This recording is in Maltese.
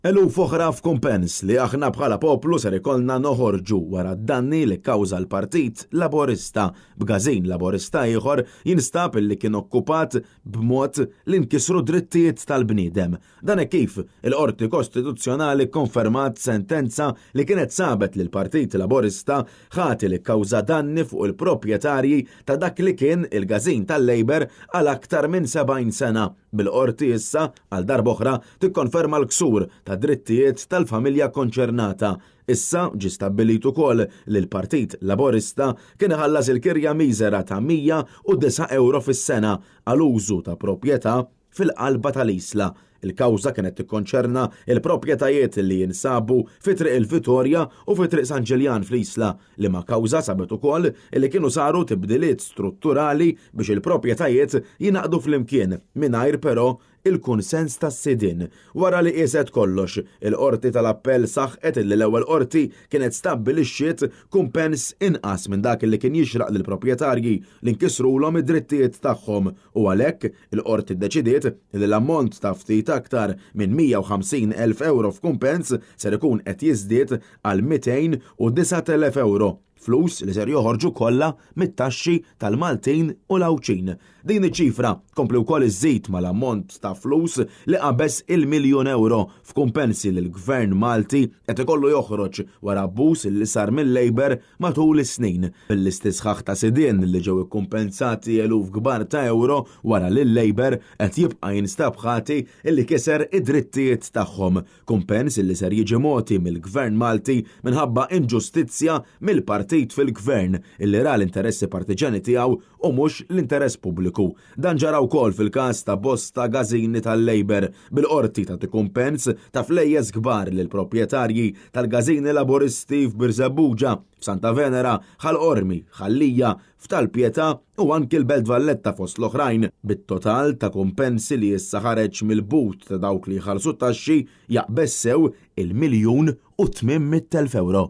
Eluf oħra f'kumpens li aħna bħala poplu ser ikollna noħorġu wara d-danni li kkawża l-Partit Laburista b'gażin Laburista ieħor jinstab illi kien okkupat b'mod li nkisru drittijiet tal-bniedem. Dan hekk kif il-Qorti Kostituzzjonali kkonfermat sentenza li kienet sabet lill-Partit Laburista ħati li kkawża danni fuq il-proprjetarji ta' dak li kien il-gażin tal-Labour għal aktar minn 70 sena, bil-Qorti issa għal darb'oħra tikkonferma l-ksur tad-drittijiet tal-familja konċernata. Issa ġie stabbilit ukoll li l-Partit Laburista kien iħallas il-kirja miżera ta' 109 ewro fis-sena għal użu ta' proprjetà fil-qalba tal-Isla. Il-kawża kienet tikkonċerna l-proprjetajiet li jinsabu fi Triq il-Vitorja u fi Triq San Ġiljan fl-Isla, liema kawża sabet ukoll li kienu saru tibdiliet strutturali biex il-proprjetajiet jingħaqdu flimkien mingħajr però il-kunsens tas-sidien. Wara li qieset kollox, il-Qorti tal-Appell saħqet illi l-ewwel qorti kienet stabbilixxiet kumpens inqas minn dak li kien jixraq lill-proprjetarji li nkisrulhom id-drittijiet tagħhom u għalhekk il-Qorti ddeċidiet li l-ammont ta' ftit aktar minn 150,000 ewro f'kumpens ser ikun qed jiżdied għal 209,000 ewro. Flus li ser joħorġu kollha mit-taxxi tal-Maltin u l-Għawdxin. Din iċ-ċifra tkompli wkoll iżżid mal-ammont ta' flus li qabeż il-miljun ewro f'kumpensi li l-Gvern Malti qed ikollu joħroġ wara abbuż li sar mil-Labour matul is-snin. Bil-listi sħaħ ta' sidien li ġew ikkumpensati eluf kbar ta' ewro wara li l-Labour qed jibqa' jinstab ħati li kiser id-drittijiet tagħhom. Kumpens li ser jiġi mogħti mill-Gvern Malti minħabba inġustizzja mill-partit fil-Gvern illi ra l-interessi partiġjani tiegħu u mhux l-interess pubbliku. Dan ġara wkoll fil-każ ta' bosta gażini tal-Labour, bil-Qorti tagħti kumpens ta' flejjes kbar lill-proprjetarji tal-gażini Laburisti f'Birżebbuġa, f'Santa Venera, Ħal Qormi, Ħal Lija, f'Tal-Pietà u anki l-Belt Valletta fost l-oħrajn, bit-total ta' kumpensi li issa ħareġ mill-but ta' dawk li jħallsu t-taxxi jaqbeż sew il-miljun u 800,000 ewro.